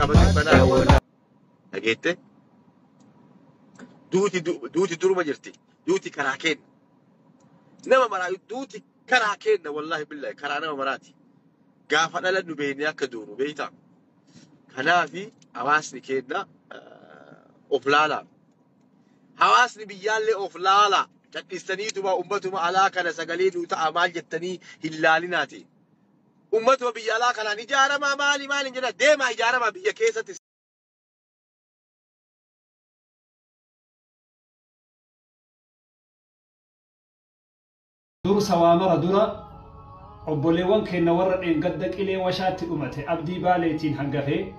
kabaju kana. Dhageette? Duuti duuti duruma jirti. Duuti karaa kenna. Nama maraa duuti karaa kenna wallaahi billahi karaa nama maraati. Gaafa dhalannu beeknee akka duunu beektaa? Kanaafi hawaasni keenya of laalaa. Hawaasni biyyaallee of laalaa. Cadhistaniituma ummatuma alaa kana sagalee nuu ta'a maal jettanii hin laalinaati. Ummatuma biyya alaa kanaan ijaaramaa maali maali jedha deemaa ijaaramaa biyya keessatti. Dursa waa mara dura obboleewwan keenya warra dheengadda Qilee Washaatti dhumate Abdii Baaleetiin hangafee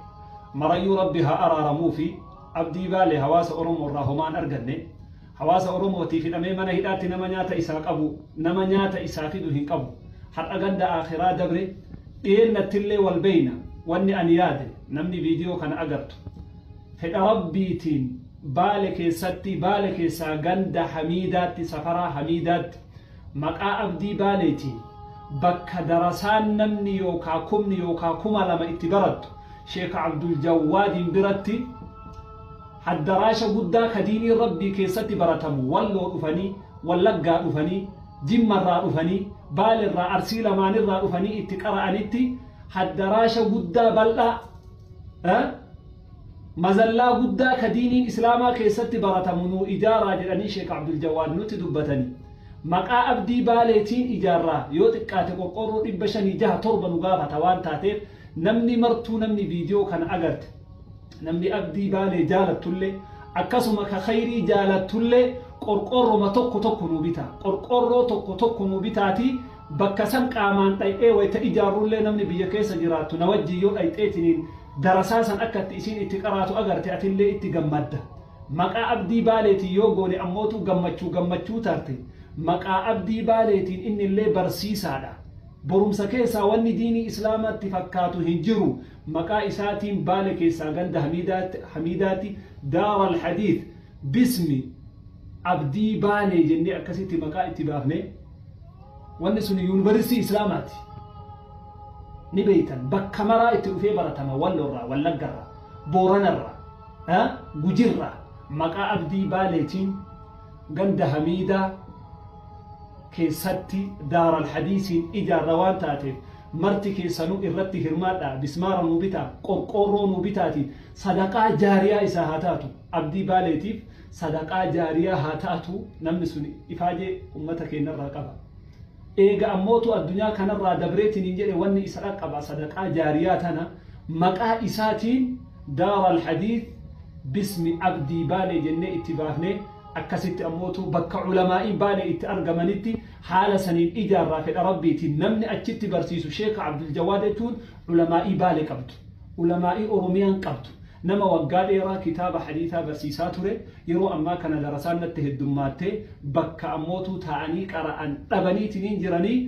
marayyuu Rabbi haa araaramuu fi Abdii Baalee hawaasa Oromoo irraa homaan arganne hawaasa Oromootiif hidhamee mana hidhaatti nama nyaata isaa qabu nama nyaata isaa fidu hin qabu har'a ganda akhiraa dabre dhiyeennattillee wal beeyna wanni ani yaade namni viidiyoo kana agartu fedha Rabbiitiin Baale keessatti Baale keessaa ganda Hamiidaatti safaraa Hamiidaatti maqaa Abdii Baaleetiin bakka darasaan namni yookaa kumni yookaa 2000 itti barattu Sheek Abdul Jawwaadiin biratti haddaraasha guddaa ka diiniin Rabbii keessatti baratamu Walloo dhufanii Wallaggaa dhufanii Jimmarraa dhufanii Baalerraa Arsii lamaanirraa dhufanii itti qara'anitti haddaraasha guddaa bal'aa mazallaa guddaa ka diiniin Islaamaa keessatti baratamu nuu ijaaraa jedhanii Sheek Abdul Jawwaad nutti dubbatanii maqaa Abdii Baaleetiin ijaarraa yoo xiqqaate qorqoorroo 500 6 7 nu gaafata waan taateef namni martuu namni viidiyoo kana agarte namni Abdii Baalee jaalattullee akkasuma ka khayrii jaalattullee qorqoorroma tokko tokko nuu bitaa qorqoorroo tokko tokko nuu bitaatii bakka san qaamaan dhayxee wayta ijaarrullee namni biyya keessa jiraattu na wajjin yoo dhayxeetiniin darasaa san akka itti isiin itti qaraatu agarte atillee itti gammadda maqaa Abdii Baaleetiin yoo goone ammootu gammachuu gammachuu tarte maqaa Abdii Baaleetiin innillee barsiisaadha borumsa keessaa wanni diinii Islaamaatti fakkaatu hin jiru maqaa isaatiin Baale keessaa ganda Hamiidaatti Daar al-Hadiith bismi Abdii Baalee jennee akkasitti maqaa itti baafne wanni sun yuunivarsiitii Islaamaati ni beeytan bakka maraa itti dhufee baratama Walloorraa Wallaggarraa Booranarraa Gujirraa maqaa Abdii Baaleetiin ganda Hamiidaa keessatti Daar al-Hadiisiin ijaarra waan taateef marti keessanuu irratti hirmaadhaa bismaara nuu bitaa qorqoorroo nuu bitaati sadaqaa jaariyaa isaa haa taatu Abdii Baaleetiif sadaqaa jaariyaa haa taatu namni sun ifaajee ummata keenyarraa qaba. Eega ammootu addunyaa kanarraa dabreetiin hin jedhe wanni isa dhaqqaba sadaqaa jaariyaa tana maqaa isaatiin Daar al-Hadiith bismi Abdii Baalee jennee itti baafnee akkasitti ammootu bakka ulamaa'iin Baalee itti argamanitti haala saniin ijaarraa fedha Rabbiitiin namni achitti barsiisu Sheek Abdul Jawaad jechuun ulamaa'ii Baalee qabdu ulamaa'ii Oromiyaan qabdu nama waggaa dheeraa kitaaba hadiisaa barsiisaa ture yeroo ammaa kana darasaan natti heddummaattee bakka ammootuu taa'anii qara'an dhabaniitiniin jiranii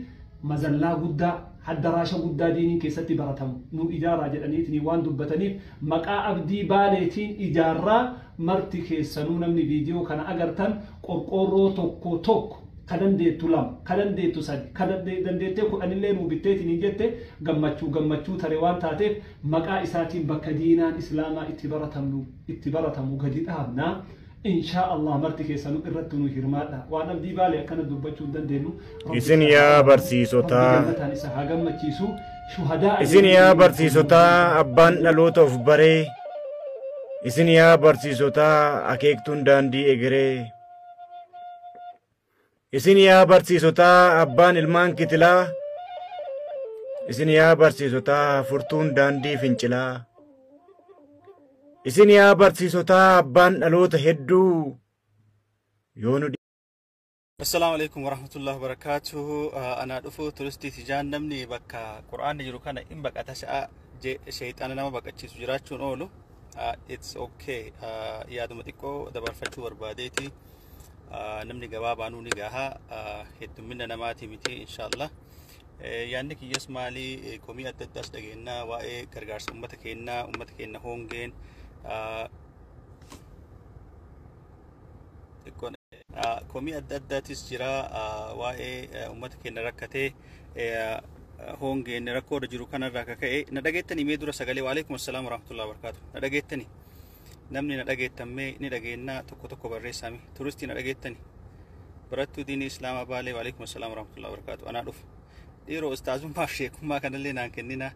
mazallaa guddaa haddaraasha guddaa diiniin keessatti baratamu nu ijaaraa jedhaniitiin waan dubbataniif maqaa Abdii Baaleetiin ijaarraa marti keessanuu namni viidiyoo kana agartan qorqoorroo tokko tokko ka dandeettu lama ka dandeettu sadi ka dandeettee kudhanillee nuu bitteetiin hin jette gammachuu gammachuu tare waan taateef maqaa isaatiin bakka diinaan Islaamaa itti baratamu gadi dhaabnaa. Inshaa Allah marti keessanuu irratti nu hirmaadha. Waan Abdii Baalee akkana dubbachuu hin dandeenyu. Isin yaa barsiisotaa. Jannataan isa haa gammachiisu. Shuhadaa Isin yaa barsiisotaa abbaan dhaloota of baree. Isin yaa barsiisotaa akeektuun daandii egeree. Isin yaa barsiisotaa abbaan ilmaan kitilaa. Isin yaa barsiisotaa furtuun daandii fincilaa. Isin yaa barsiisotaa abbaan dhaloota hedduu yoo nu Assalaamu alaikum warahmatullahi wabarakatuhu. Anaa dhufu turistii Tijaan namni bakka Qur'aanni jiru kana hin baqata sha'a sheexana nama baqachiisu jiraachuun oolu. It's okay. Yaaduma xiqqoo dabarfachuu barbaadeeti. Namni gabaabaanuu ni gaha. Heddummina namaati miti inshaallah. Yaadni kiyyas maalii komii adda addaas dhageenyaa waa'ee gargaarsa uummata keenyaa uummata keenya hongeen xiqqoon komii adda addaatis jira waa'ee uummata keenya rakkatee Hongeen rakkoo irra jiru kanarraa akka ka'e na dhageettanii mee dura sagalee. Waalaikum assalaam warahmatullahi wabarakatuh. Na dhageettanii? Namni na dhageettammee ni dhageennaa, tokko tokko barreessaami. Turistii, na dhageettani? Barattuu diinii islaamaa Baalee, waalaikum assalaam warahmatullahi wabarakatuh. Anaa dhufu dhiiroo, ustaazummaaf sheekummaa kanallee naan kennina.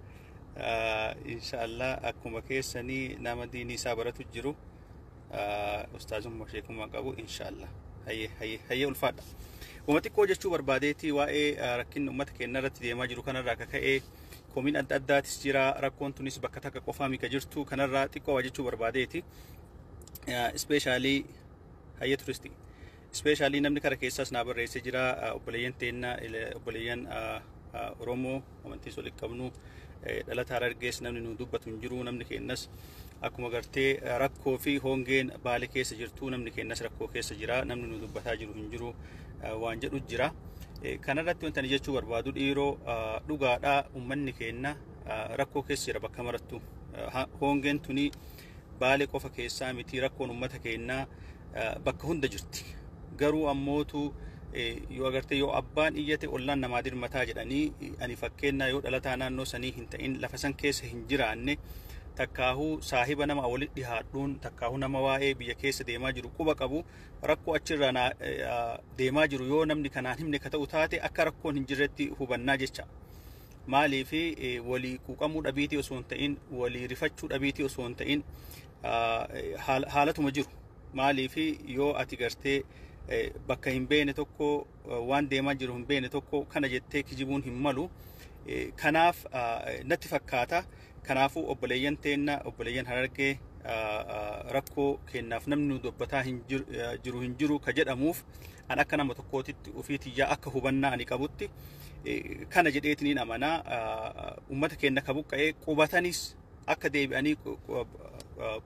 Inshaallah akkuma keessanii nama diinii isaa baratu jiru, ustaazummaa sheekummaa qabu inshaallah. Hayyee, hayyee, hayyee, ulfaadha. Uma xiqqoo jechuu barbaadeeti, waa'ee rakkinni uummata keenya irratti deemaa jiru kanarraa akka ka'e komiin adda addaatis jira. Rakkoon tunis bakka takka qofaa mika jirtu kanarraa xiqqoo waa jechuu barbaadeeti. Especially, hayyee turistii. Especially namni kara keessaas naa barreessee jira. Obboleeyyan teenna, obboleeyyan Oromoo amantii walitti qabnu, dhalataa Harargees namni nu dubbatu hin jiru. Namni keenyas akkuma gartee rakkoo fi hongeen Baalee keessa jirtu, namni keenyas rakkoo keessa jira, namni nu dubbataa jiru hin jiru waan jedhu jira. Kanarratti wanta ani jechuu barbaadu, dhiiroo, dhugaadhaa, uummanni keenya rakkoo keessa jira bakka marattu. Hongeen tuni Baalee qofa keessaa miti, rakkoon uummata keenyaa bakka hunda jirti. Garuu ammootu yoo agartee yoo abbaan iyyate ollaan namaa dirmataa jedhanii, ani fakkeenyaa yoo dhalataa naannoo sanii hin ta'in, lafa san keessa hin jiraanne, takkaahuu saahiba nama walitti dhihaadhuun, takkaahuu nama waa'ee biyya keessa deemaa jiru quba qabu, rakkoo achirraa deemaa jiru yoo namni kanaan himne ka ta'u taate, akka rakkoon hin jirretti hubannaa jecha. Maaliifi walii quuqamuu dhabiitii osoo hin ta'in, walii rifachuu dhabiitii osoo hin ta'in, haalatuma jiru. Maaliifi yoo ati gartee bakka hin beene tokko, waan deemaa jiru hin beene tokko kana jettee kijibuun hin malu. Kanaaf natti fakkaata. Kanaafuu obboleeyyan teenna, obboleeyyan Harargee, rakkoo kennaaf namni nu dubbataa hin jiru hin jiru ka jedhamuuf, an akka nama tokkootitti ofiitiyyaa akka hubannaa ani qabutti kana jedheetiniin amanaa. Ummata keenya ka buqqa'ee qubatanis akka deebi'anii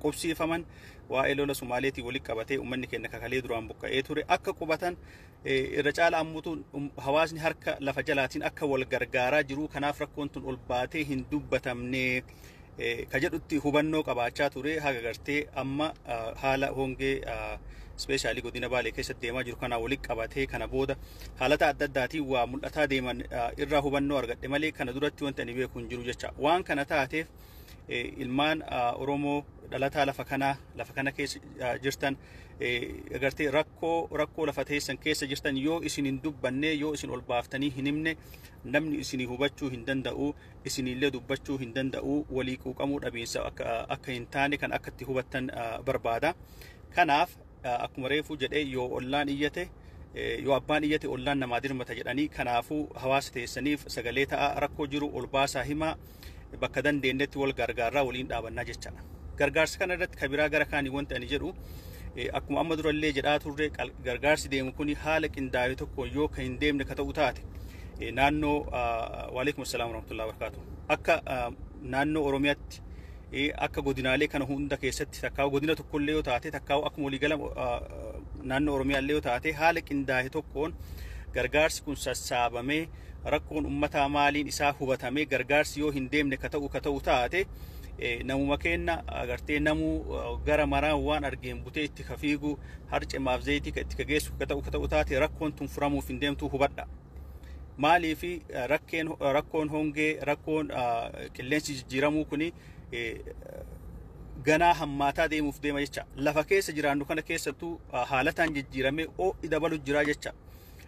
qubsiifaman, waa'ee lola Sumaaleetii walitti qabatee uummanni keenya kakalee duraan buqqa'ee ture akka qubatan, irra caala ammutu hawaasni harka lafa jalaatiin akka wal gargaaraa jiru, kanaaf rakkoon tun ol baatee hin dubbatamne ka jedhutti hubannoo qabaachaa ture. Haga gartee amma haala hongee especially godina Baalee keessatti deemaa jiru kanaa walitti qabatee, kana booda haalata adda addaatiin waa mul'ataa deeman irraa hubannoo argadhe malee, kana duratti wanti ani beeku hin jiru jecha. Waan kana taateef, ilmaan Oromoo dhalataa lafa kana keessa jirtan, agartee rakkoo lafa teessan keessa jirtan yoo isin hin dubbanne, yoo isin ol baaftanii hin himne, namni isinii hubachuu hin danda'u, isinillee dubbachuu hin danda'u. Walii quuqamuu dhabiinsa akka hin taane kan akka itti hubattan barbaada. Kanaaf akkuma reefuu jedhee, yoo ollaan iyyate, yoo abbaan iyyate ollaan namaa dirmata jedhanii, kanaafuu hawaasa teessaniif sagalee ta'a, rakkoo jiru ol baasaa himaa, bakka dandeenyetti wal gargaarraa waliin dhaabannaa jechaadha. Gargaarsa kana irratti kabiraa gara kaanii wanti ani jedhu, akkuma amma durallee jedhaa turre, gargaarsi deemu kuni haala qindaa'e tokko yoo kan hin deemne ka ta'u taate, naannoo, waalaikum assalaam warahmatullahi wabarakatuh, akka naannoo Oromiyaatti, akka godinaalee kana hunda keessatti, takkaa'u godina tokkollee yoo taate, takkaa'u akkuma waliigala naannoo Oromiyaallee yoo taate, haala qindaa'e tokkoon gargaarsi kun sassaabamee, rakkoon ummataa maaliin isaa hubatamee, gargaarsi yoo hin deemne ka ta'u taate, namuma kenna agartee namuu gara maraan waan argeen butee itti ka fiigu, harcemaaf zayitii ka itti ka geessu ka ta'u taate, rakkoon tun furamuuf hin deemtu, hubadha. Maaliifi rakkeen, rakkoon hongee, rakkoon qilleensi jijjiiramuu kuni ganaa hammaataa deemuuf deema jecha. Lafa keessa jiraannu kana keessattuu haalataan jijjiiramee ho'i dabalu jira jecha.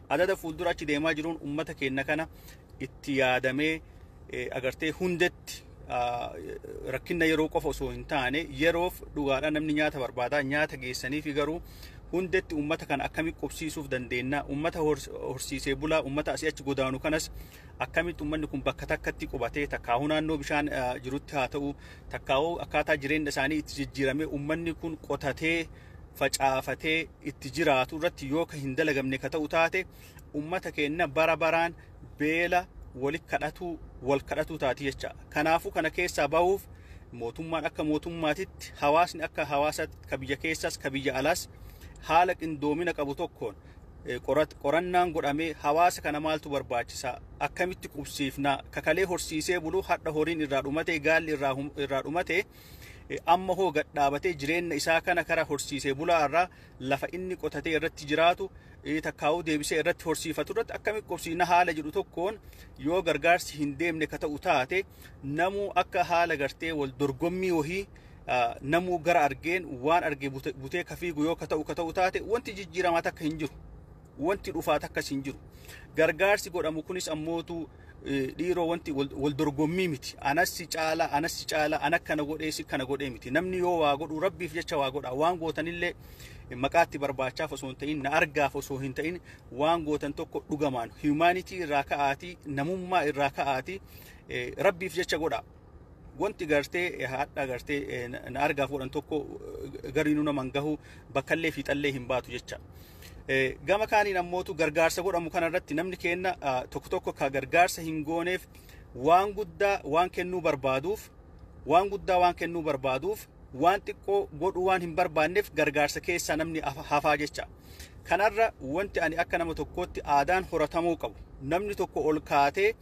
Adada fuuldura achi deemaa jiruun ummata keenya kana itti yaadamee, agartee hundetti rakkina yeroo qofa osoo hin taane, yeroof dhugaadhaan namni nyaata barbaada, nyaata geessanii fi garuu hundetti ummata kana akkamitti qubsiisuuf dandeenya, ummata horsiisee bulaa, ummata asii achi godaanu kanas akkamitti ummanni kun bakka takkatti qubatee, takkaahuu naannoo bishaan jirutti haa ta'u, takkaahuu akkaataa jireenya isaanii itti jijjiiramee ummanni kun qotatee facaafatee itti jiraatu irratti yoo ka hin dalagamne ka ta'u taate, ummata keenya bara baraan beela wali kadhatu, wal kadhatu taati jecha. Kanaafuu kana keessaa bahuuf mootummaan akka mootummaatitti, hawaasni akka hawaasaatti, ka biyya keessaas ka biyya alaas, haala qindoomina qabu tokkoon qorannaan godhamee, hawaasa kana maaltu barbaachisa, akkamitti qubsiifna, kakalee horsiisee bulu hadha horiin irraa dhumate, gaalli irraa dhumate, amma hoo gadhaabatee jireenya isaa kana kara horsiisee bulaa irraa lafa inni qotatee irratti jiraatu Takkaa'uu deebisee irratti horsiifatu irratti akkamitti qubsiina haala jedhu tokkoon yoo gargaarsi hin deemne ka ta'u taate, namuu akka haala gartee wal dorgommii wahii, namuu gara argeen waan arge butee ka fiigu yoo ka ta'u taate, wanti jijjiiramaa takka hin jiru. Wanti dhufaa takkas hin jiru. Gargaarsi godhamu kunis ammootu dhiiroo wanti wal dorgommii miti. Anas si caala, anas si caala, ana kana godhee si kana godhee miti. Namni yoo waa godhu Rabbiif jecha waa godha. Waan gootanillee maqaatti barbaachaaf osoo hin ta'in, na argaaf osoo hin ta'in, waan gootan tokko dhugamaan humanity irraa ka'aatii, namummaa irraa ka'aatii, Rabbiif jecha godha. Wanti gartee hadha gartee na argaaf godhan tokko gariinuu naman gahu, bakkallee fiixallee hin baatu jecha. Gama kaaniin ammootu gargaarsa godhamu kanarratti namni kenna tokko tokko ka gargaarsa hin gooneef waan guddaa waan kennuu barbaaduuf, waan guddaa waan kennuu barbaaduuf, waan xiqqoo godhuu waan hin barbaanneef gargaarsa keessaa namni hafaa jecha. Kanarra wanti ani akka nama tokkootti aadaan horatamuu qabu, namni tokko ol kaatee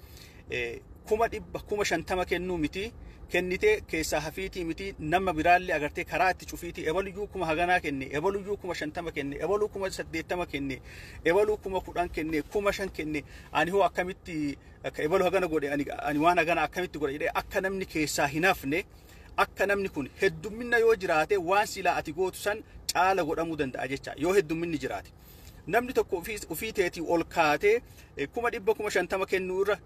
100,000, 50,000 kennuu miti, kennitee keessaa hafiitii miti, nama biraallee agartee karaa itti cufiitii ebaluyyuu kuma haganaa kenne, ebaluyyuu 50,000 kenne, ebaluu 80,000 kenne, ebaluu 10,000 kenne, 5,000 kenne, ani hoo akkamitti akka ebaluu hagana godhe, ani waan hagana akkamitti godhe jedhee akka namni keessaa hin hafne, akka namni kun heddummina yoo jiraate waan silaa ati gootu san caala godhamuu danda'a jecha yoo heddumminni jiraate. Namni tokko ofii teetii ol kaatee 100,000, 50,000 kennuu irra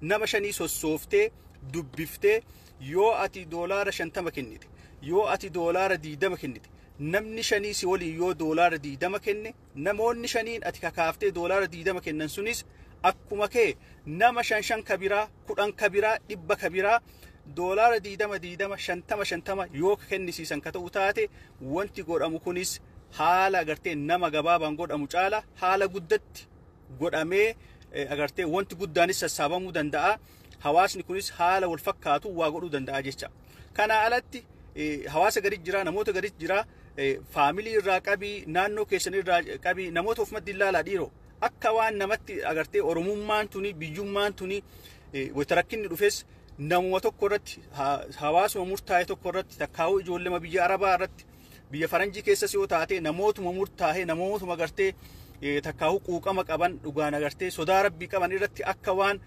nama shanii sossooftee dubbiftee, yoo ati $50 kennite, yoo ati $20 kennite, namni shanii si waliin yoo $20 kenne, namoonni shaniin ati kakaaftee $20 kennan sunis akkuma kee nama shan shan kabiraa, 10 kabiraa, 100 kabiraa $20 20, 50 50 yoo kennisiisan ka ta'u taate, wanti godhamu kunis haala agartee nama gabaabaan godhamu caala haala guddatti godhamee agartee wanti guddaanis sassaabamuu danda'a. Hawaasni kunis haala wal fakkaatu waa godhuu danda'a jecha. Kanaa alatti hawaasa gadi jira, namoota gadi jira, faamilii irraa qabii, naannoo keessan irraa qabii, namoota ofumatti ilaalaa dhiiroo. Akka waan namatti agartee Oromummaan tuni, biyyummaan tuni, wayita rakkinni dhufes namuma tokko irratti, hawaasuma murtaa'e tokko irratti, takkaa'uu ijoollema biyya Arabaa irratti, biyya Faranjii keessas yoo taate, namootuma murtaa'e, namootuma agartee takkaa'uu quuqama qaban, dhugaan agartee sodaa Rabbii qaban irratti akka waan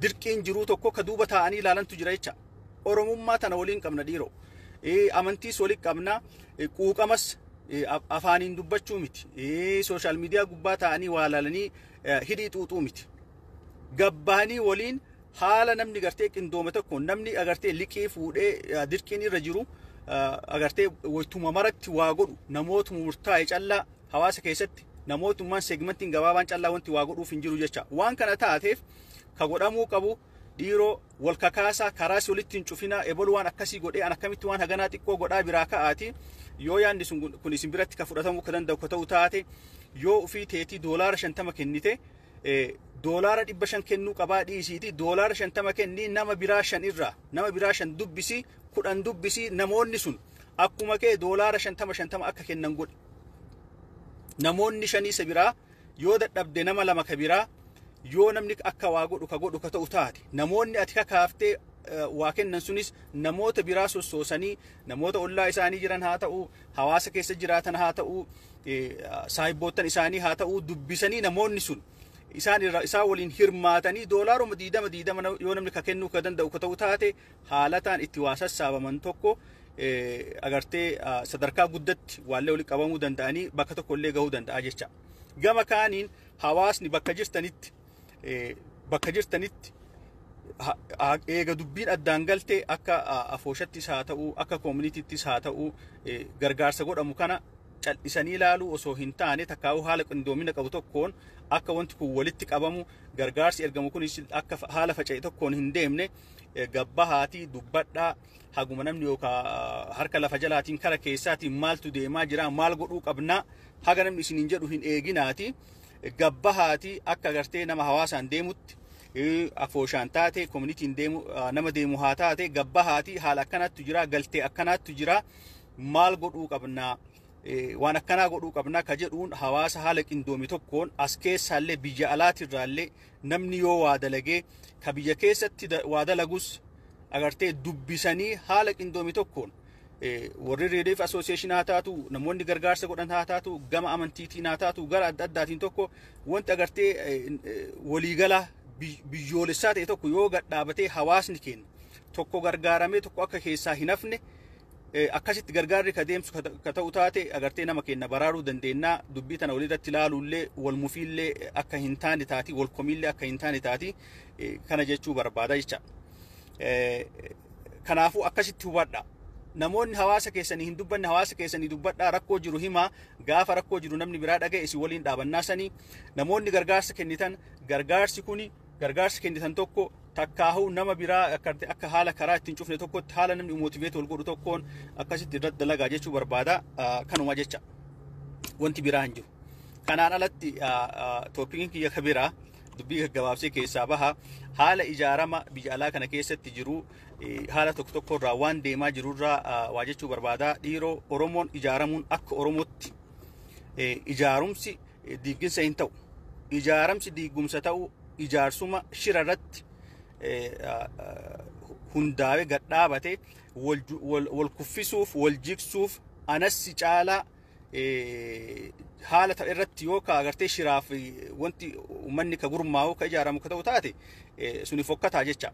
dirqiin jiruu tokko ka duuba taa'anii ilaalantu jira jecha. Oromummaa tana waliin qabna dhiiroo. Amantiis waliin qabna, quuqamas afaaniin dubbachuu miti. Social media gubbaa taa'anii waa ilaalanii hidhii xuuxuu miti. Gabbaanii waliin haala namni gartee qindoome tokko, namni agartee liqii fuudhee dirqiin irra jiru agartee waytuma maratti waa godhu, namootuma murtaa'e callaa hawaasa keessatti, namootummaan segmentiin gabaabaan callaa wanti waa godhuuf hin jiru jecha. Waan kana taateef ka godhamuu qabu dhiiroo wal kakaasaa, karaa si walitti hin cufinaa, ebalu waan akkasii godhee, an akkamitti waan haganaa xiqqoo godhaa biraa ka'aati. Yoo yaadni sun kun isin biratti ka fudhatamuu ka danda'u ka ta'u taate, yoo ofii teetii $50 kennite, $500 kennuu qabaa dhiisiiti, $50 kennii, nama biraa shan irraa nama biraa shan dubbisii, 10 dubbisii, namoonni sun akkuma kee $50 50 akka kennan godhi. Namoonni shanii isa biraa yoo dadhabde, nama lama ka biraa yoo namni akka waa godhu ka godhu ka ta'u taate, namoonni ati kakaaftee waa kennan sunis namoota biraa sossoosanii, namoota ollaa isaanii jiran haa ta'u, hawaasa keessa jiraatan haa ta'u, saahibboottan isaanii haa ta'u, dubbisanii namoonni sun isaan irraa isaan waliin hirmaatanii $20 20 yoo namni ka kennuu ka danda'u ka ta'u taate, haalataan itti waa sassaabaman tokko agartee sadarkaa guddatti waallee walitti qabamuu danda'anii bakka tokko illee gahuu danda'a jecha. Gama kaaniin hawaasni bakka jirtanitti eega dubbiin addaan galte, akka afooshattis haa ta'u, akka communityttis haa ta'u, gargaarsa godhamu kana cal'isanii ilaaluu osoo hin taane, takkaa'uu haala qindoomina qabu tokkoon akka wanti kun walitti qabamu, gargaarsi ergamu kunis akka haala faca'e tokkoon hin deemne, gabbahaatii dubbadhaa. Haguma namni yookaan harka lafa jalaatiin kara keessaatiin maaltu deemaa jira, maal godhuu qabnaa, haga namni isiniin jedhu hin eeginaati, gabbahaatii akka agartee nama hawaasaan deemutti, afooshaan taate, communityn deemu, nama deemu haa taate, gabbahaatii haala akkanaattu jira, galtee akkanaattu jira, maal godhuu qabnaa, waan akkanaa godhuu qabnaa ka jedhuun, hawaasa haala qindoome tokkoon as keessaallee biyya alaatirraallee namni yoo waa dalagee, ka biyya keessatti waa dalagus agartee dubbisanii haala qindoome tokkoon Warri Relief Association haa taatu, namoonni gargaarsa godhan haa taatu, gama amantiitiin haa taatu, gara adda addaatiin tokko wanti agartee waliigala biyyoolessaa ta'e tokko yoo gad dhaabatee, hawaasni keenya tokko gargaaramee tokko akka keessaa hin hafne akkasitti gargaarri ka deemsu ka ta'u taate, agartee nama keenya baraaruu dandeenya. Dubbii tana walirratti ilaaluullee wal mufiillee akka hin taane taati, wal komiillee akka hin taane taati, kana jechuu barbaada jecha. Kanaafuu akkasitti hubadha. Namoonni hawaasa keessanii hin dubbanne, hawaasa keessanii dubbadhaa, rakkoo jiru himaa. Gaafa rakkoo jiru namni biraa dhaga'e isin waliin dhaabannaa sanii. Namoonni gargaarsa kennitan, gargaarsi kuni gargaarsa kennitan tokko takkaahuu nama biraa akka haala karaa ittiin cufne tokkotti, haala namni motivate wal godhu tokkoon akkasitti irratti dalagaa jechuu barbaada. Kanuma jecha, wanti biraa hin jiru. Kanaan alatti topiciin kiyya ka biraa, dubbii gaggabaabsee keessaa baha, haala ijaarama biyya alaa kana keessatti jiru, haala tokko tokko irraa waan deemaa jirurraa waa jechuu barbaada. Dhiiroo, Oromoon ijaaramuun akka Oromootti ijaarumsi diiginsa hin ta'u. Ijaaramsi diigumsa ta'u ijaarsuma shira irratti hundaa'ee gad dhaabate, wal kuffisuuf, wal jigsuuf, anassi caalaa haala ta'e irratti yoo ka agartee shiraaf wanti uummanni ka gurmaa'u ka ijaaramu ka ta'u taate, suni fokkataa jecha.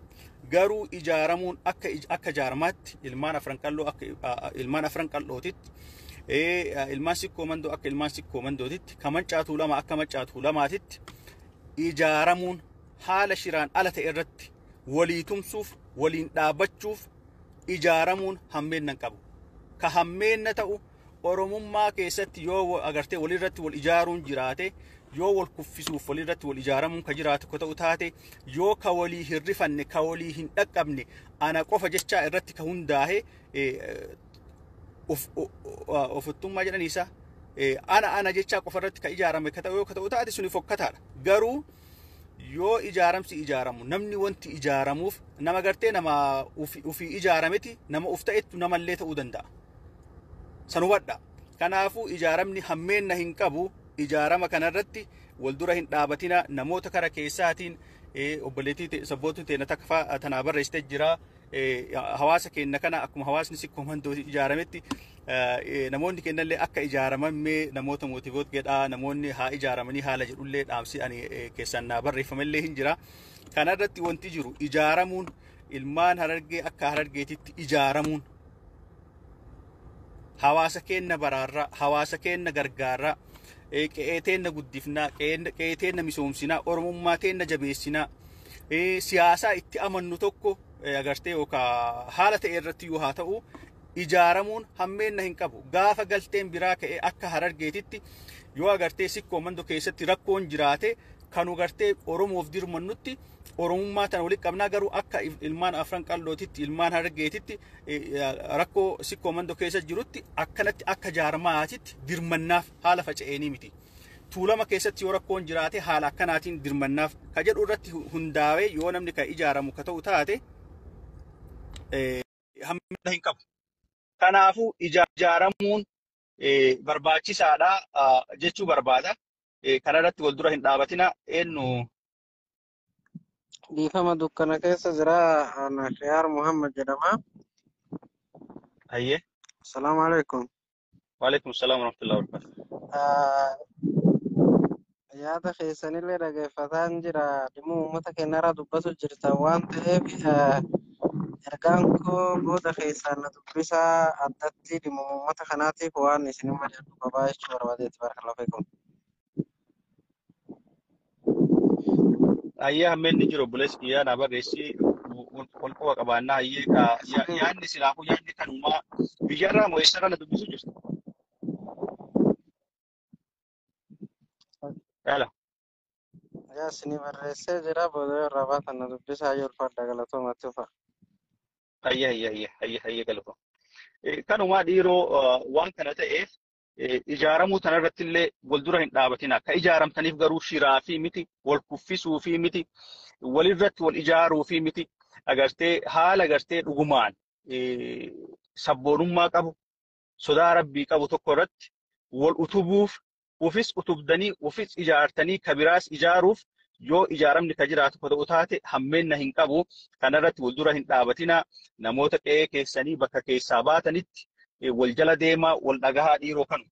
Garuu ijaaramuun akka jaarmaatti, ilmaan Afran Qalloo akka ilmaan Afran Qallootitti, ilmaan Sikkoo Mandoo akka ilmaan Sikkoo Mandootitti, ka Maccaatuu Lama akka Maccaatuu Lamaatitti ijaaramuun haala shiraan ala ta'e irratti walii tumsuuf, waliin dhaabbachuuf ijaaramuun hammeenna hin qabu. Ka hammeenna ta'u Oromummaa keessatti yoo agartee walirratti wal ijaaruun jiraate, yoo wal kuffisuuf walirratti wal ijaaramuun ka jiraatu ka ta'u taate, yoo ka walii hin rifanne, ka walii hin dhaqqabne, ana qofa jechaa irratti ka hundaahe, ofittummaa jedhaniisa, ana ana jechaa qofa irratti ka ijaarame ka ta'u yoo ka ta'u taate, suni fokkataadha. Garuu yoo ijaaramsi ijaaramu namni wanti ijaaramuuf nama gartee nama ufii ijaarameti, nama uf ta'ettu namallee ta'uu danda'a. San hubadha. Kanaafuu ijaaramni hammeenna hin qabu. Ijaarama kanarratti wal dura hin dhaabatina. Namoota kara keessaatiin obboleettii sabbootni teenya takka fa'aa tanaa barreessitee jira. Hawaasa keenya kana akkuma hawaasni Sikkoo Mandoo ijaarametti namoonni keenyallee akka ijaaraman mee namoota motivate godhaa, namoonni haa ijaaramanii haala jedhullee dhaamsi ani keessaan naa barreeffamellee hin jira. Kanarratti wanti jiru, ijaaramuun ilmaan Harargee akka Harargeetitti ijaaramuun hawaasa keenya baraarraa, hawaasa keenya gargaarraa, qe'ee teenna guddifnaa, qe'ee teenna misoomsinaa, Oromummaa teenna jabeessinaa, siyaasaa itti amannu tokko agartee yookaan haala ta'e irratti yoo haa ta'u ijaaramuun hammeenna hin qabu. Gaafa galteen biraa ka'e akka Harargeetitti yoo agartee Sikkoo Mandoo keessatti rakkoon jiraate, kanu gartee Oromoof dirmannutti Oromummaa tana walitti qabnaa. Garuu akka ilmaan Afran Qallootitti, ilmaan Harargeetitti rakkoo Sikkoo Mandoo keessa jirutti akkanatti akka jaarmaatitti dirmannaaf haala faca'eenii miti. Tuulama keessatti yoo rakkoon jiraate haala akkanaatiin dirmannaaf ka jedhu irratti hundaa'ee yoo namni ka ijaaramu ka ta'u taate, hammina hin qabu. Kanaafuu ijaaramuun barbaachisaadha jechuu barbaada. Kanarratti wal dura hin dhaabatina. Eenyu? Dhiifama, dukkana keessa jira. Ana Khiyaar Muhammad jedhama. Hayyee. Asalaamu alaikum. Waalaikum salaam warahmatullahi wabarakatuh. Yaada keessanillee dhageeffataan jira. Dhimma uummata keenyarraa dubbatu jirta waan ta'eef, ergaan koo booda keessaan na dubbisaa. Addatti dhimma uummata kanaatiif waan isin mari'adhu qabaa jechuu barbaadeetti. Barakallahu fiikum. Hayyee, hammeenni jiru, obboleessi kiyyaa naa barreessi, wal quba qabaannaa. Hayyee, yaadni silaafuu yaadni kanumaa. Biyyarraa moo eessarraa na dubbisu jirtu? Yaala. Yaa, isinii barreessee jira, booda irraa baatan na dubbisaa. Yoo ulfaadha, galatoomatti ufa. Hayyee, hayyee, hayyee, hayyee, hayyee, galatoo. Kanumaa dhiiroo, waan kana ta'eef ijaaramuu tanarratti illee wal dura hin dhaabatina. Ka ijaaramtaniif garuu shiraa fi miti, wal kuffisuu fi miti, walirratti wal ijaaruu fi miti. Agartee haala agartee dhugumaan sabboonummaa qabu, sodaa Rabbii qabu tokko irratti wal utubuuf, ufis utubdanii, ufis ijaartanii kabiraas ijaaruuf yoo ijaaramni ka jiraatu ka ta'u taate, hammeenna hin qabu. Kanarratti wal dura hin dhaabatina. Namoota qe'ee keessanii bakka keessaa baatanitti Wal jala deemaa, wal dhagahaa dhiiroo kanu.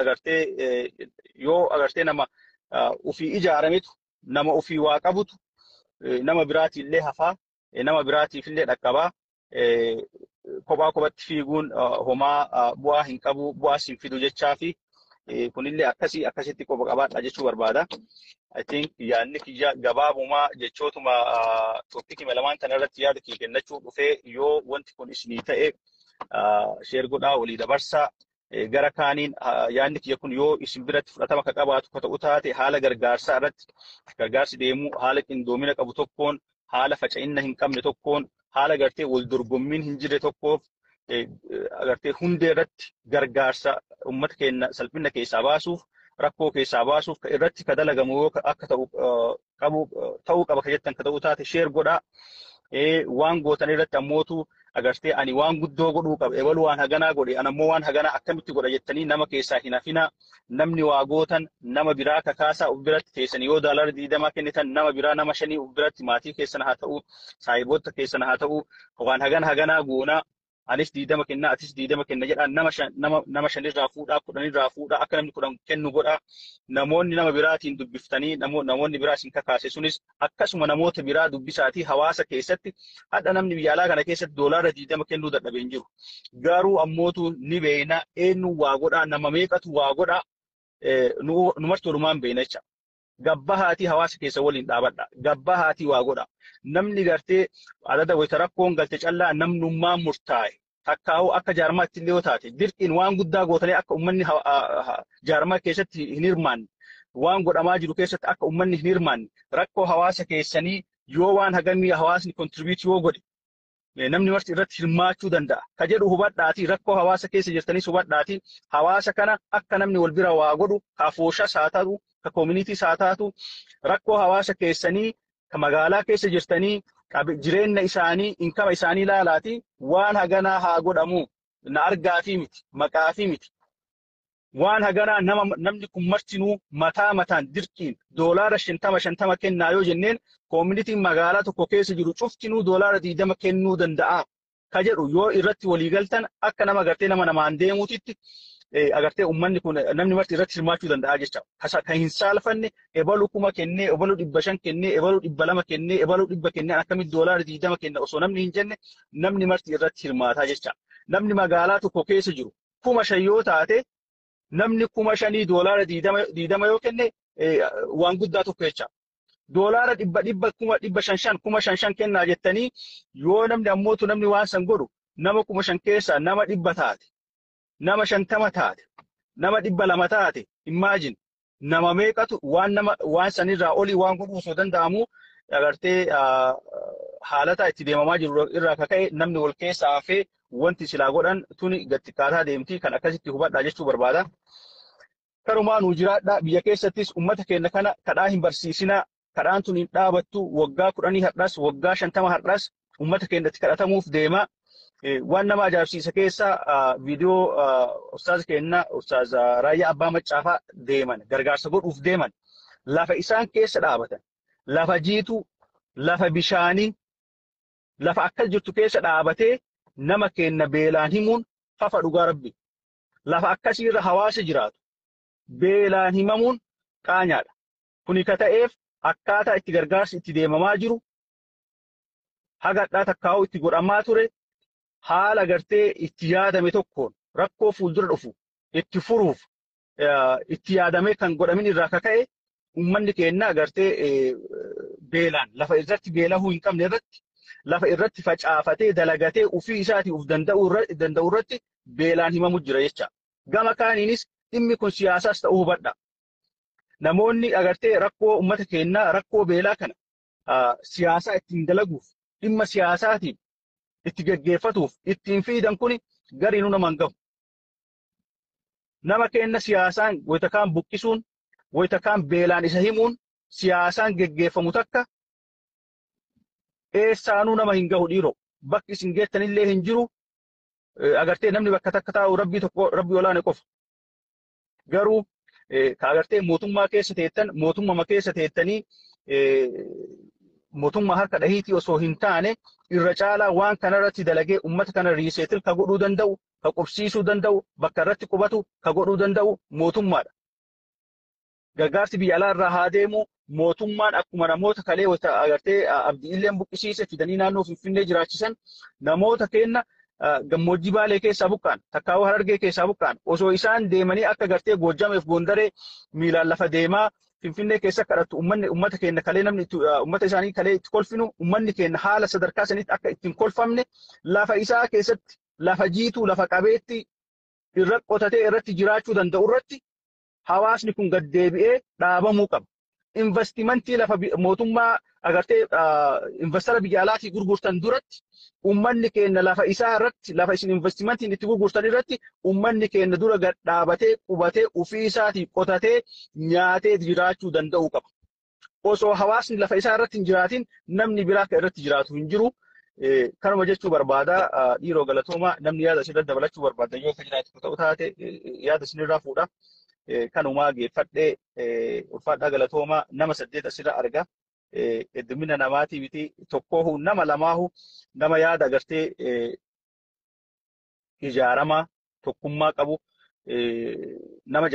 Agartee yoo agartee nama ufii ijaarametu, nama ufii waa qabutu nama biraatiillee hafaa, nama biraatiifillee dhaqqabaa. Kophaa kophatti fiiguun homaa bu'aa hin qabu, bu'aas hin fidu jechaa fi kunillee akkasii akkasitti qofa qabaadha jechuu barbaada. I think yaadni kiyya gabaabumaa jechootuma topicii lamaan kana irratti yaada kiyya kennachuu dhufee. Yoo wanti kun isinii ta'e share godhaa, walii dabarsaa. Gara kaaniin yaadni kiyya kun yoo isin biratti fudhatama akka qabaatu ka ta'u taate, haala gargaarsaa irratti gargaarsi deemuu haala qindoomina qabu tokkoon, haala faca'inna hin qabne tokkoon, haala gartee wal dorgommiin hin jirre tokkoof agartee hundee irratti gargaarsa uummata keenya salphina keessaa baasuuf, rakkoo keessaa baasuuf irratti ka dalagamu yoo akka ta'u qabu ta'uu qaba ka jettan ka ta'u taate share godhaa. Waan gootan irratti ammootu agartee ani waan guddoo godhuu qaba, ebalu waan haganaa godhe, ani ammoo waan haganaa akkamitti godha jettanii nama keessaa hin hafinaa. Namni waa gootan nama biraa kakaasaa. Uf biratti teessan yoo $20 kennitan, nama biraa nama 5 uf biratti, maatii keessan haa ta'u, saahiboota keessan haa ta'u, waan hagana haganaa goonaa, anis 20 kenna, atis 20 kenna jedhaa, nama shan, nama shanirraa fuudhaa, 10rraa fuudhaa, akka namni 10 kennu godhaa. Namoonni nama biraatiin dubbiftanii namoonni biraa isin kakaase sunis akkasuma namoota biraa dubbisaatii hawaasa keessatti. Hadha namni biyya alaa kana keessatti $20 kennuu dadhabee hin jiru. Garuu ammootu ni beeyna eenyu waa godhaa, nama meeqatu waa godhaa, numarti walumaan beeyna jecha. Gabbahaatii hawaasa keessa waliin dhaabadha. Gabbahaatii waa godha. Namni gartee adada wayita rakkoon galte callaa namnummaan murtaa'e. Takkaa'uu akka jaarmaatti illee yoo taate, dirqiin waan guddaa gootanii akka uummanni jaarmaa keessatti hin hirmaanne, waan godhamaa jiru keessatti akka uummanni hin hirmaanne, rakkoo hawaasa keessanii yoo waan hagamii hawaasni contribute yoo godhe namni marti irratti hirmaachuu danda'a. Ka jedhu hubadhaatii, rakkoo hawaasa keessa jirtanis hubadhaatii, hawaasa kana akka namni wal bira waa godhu, ka afooshas haa ta'u, ka communitys haa taatu, rakkoo hawaasa keessanii ka magaalaa keessa jirtanii jireenya isaanii, income isaanii ilaalaati, waan haganaa haa godhamu, na argaafii miti, maqaafii miti. Waan haganaa nama namni kun martinuu mataa mataan dirqiin $50 50 kennaa yoo jenneen, communityn magaalaa tokko keessa jiru cuftinuu $20 kennuu danda'a. Ka jedhu yoo irratti walii galtan, akka nama agartee nama namaan deemuutitti agartee uummanni kun namni marti irratti hirmaachuu danda'a jecha. Kan hin saalfanne ebalu 1000 kennee, ebalu 500 kennee, ebalu 200 kennee, ebalu 100 kennee, akkamitti $20 kenna osoo namni hin jenne namni marti irratti hirmaataa jecha. Namni magaalaa tokko keessa jiru 5,000 yoo taate, namni 5,000 $20 yoo kenne waan guddaa tokko jecha. $100 100 kuma dhibba shan shan 5,000 5 kennaa jettanii yoo namni ammootu namni waan san godhu nama 5,000 keessaa nama 100 taate, nama 50 taate, nama 200 taate, imagine nama meeqatu waan nama waan sanirraa olii waan godhuu osoo danda'amu agartee haalata itti deemamaa jiru irraa kaka'e namni wal keessa hafee wanti silaa godhan tuni gad xiqqaataa deemti. Kan akkasitti hubadhaa jechuu barbaada. Kanumaa nuu jiraadhaa. Biyya keessattis uummata keenya kana kadhaa hin barsiisinaa. Kadhaan tun hin dhaabattu. Waggaa 10 har'as, waggaa 50 har'as uummata keenyatti kadhatamuuf deema. Waan nama ajaa'ibsiisa keessa viidiyoo ustaaza keenya ustaaza Raayyaa Abbaa Maccaafaa deeman, gargaarsa godhuuf deeman, lafa isaan keessa dhaabatan, lafa jiituu, lafa bishaanii, lafa akkas jirtu keessa dhaabatee nama keenya beelaan himuun fafa dhugaa rabbi. Lafa akkasiirra hawaasa jiraatu beelaan himamuun qaanyaadha. Kuni ka ta'eef akkaataa itti gargaarsi itti deemamaa jiru, hagadhaa takkaa'uu itti godhamaa ture, haala gartee itti yaadame tokkoon rakkoo fuuldura dhufu itti furuuf itti yaadamee kan godhamin irraa kaka'e uummanni keenya agartee beelaan lafa irratti beelahuu hin qabne irratti, lafa irratti facaafatee dalagatee ofii isaatii of danda'u irratti beelaan himamu jira jecha. Gama kaaniinis dhimmi kun siyaasaas ta'uu hubadha. Namoonni agartee rakkoo uummata keenyaa, rakkoo beelaa kana siyaasaa ittiin dalaguuf, dhimma siyaasaatiin itti geggeeffatuuf ittiin fiidan kun gariinuu nama hin gahu. Nama keenya siyaasaan wayita kaan buqqisuun, wayita kaan beelaan isa himuun siyaasaan geggeeffamu takka eessaanuu nama hin gahu dhiiroo. Bakki isin geettanillee hin jiru. Agartee namni bakka takka taa'u rabbii tokko, rabbii olaane qofa. Garuu ka agartee mootummaa keessa teettan, mootummaa keessa teettanii mootummaa harka dhahiitii osoo hin taane, irra caalaa waan kanarratti dalagee uummata kana resettle ka godhuu danda'u ka qubsiisuu danda'u, bakka irratti qubatu ka godhuu danda'u mootummaadha. Gargaarsi biyya alaa irraa haa deemu, mootummaan akkuma namoota kalee agartee Abdii Illeen buqqisiise fidanii naannoo Finfinnee jiraachisan, namoota kenna gammoojjii Baalee keessaa buqqaan, takkaawwa Harargee keessaa buqqaan, osoo isaan deemanii akka gartee Goojjameef Gondaree miilaan lafa deemaa Finfinnee keessa kadhatu, uummanni uummata keenya kalee namni uummata isaanii kalee itti kolfinu, uummanni keenya haala sadarkaa sanitti akka ittiin kolfamne, lafa isaa keessatti lafa jiituu lafa qabeetti irra qotatee irratti jiraachuu danda'u irratti hawaasni kun gad deebi'ee dhaabamuu qaba. Investimentii lafa mootummaa agartee investara biyya alaatii gurgurtan duratti, uummanni keenya lafa isaa irratti, lafa isin investimentiin itti gurgurtan irratti, uummanni keenya dura gad dhaabatee qubatee ofii isaatii qotatee nyaatee jiraachuu danda'uu qaba. Osoo hawaasni lafa isaa irratti hin jiraatin namni biraa akka irratti jiraatu hin jiru. Kanuma jechuu barbaada. Dhiiroo, galatooma. Namni yaada asirratti dabalachuu barbaada yoo akka jiraatu ta'u taate yaada isinirraa fuudha. Kanumaa geeffadhee, ulfaadhaa, galatooma. Nama 8 asirra arga. Heddumina namaatii miti, tokkoohu nama lamaahu nama yaada agartee ijaaramaa tokkummaa qabu nama.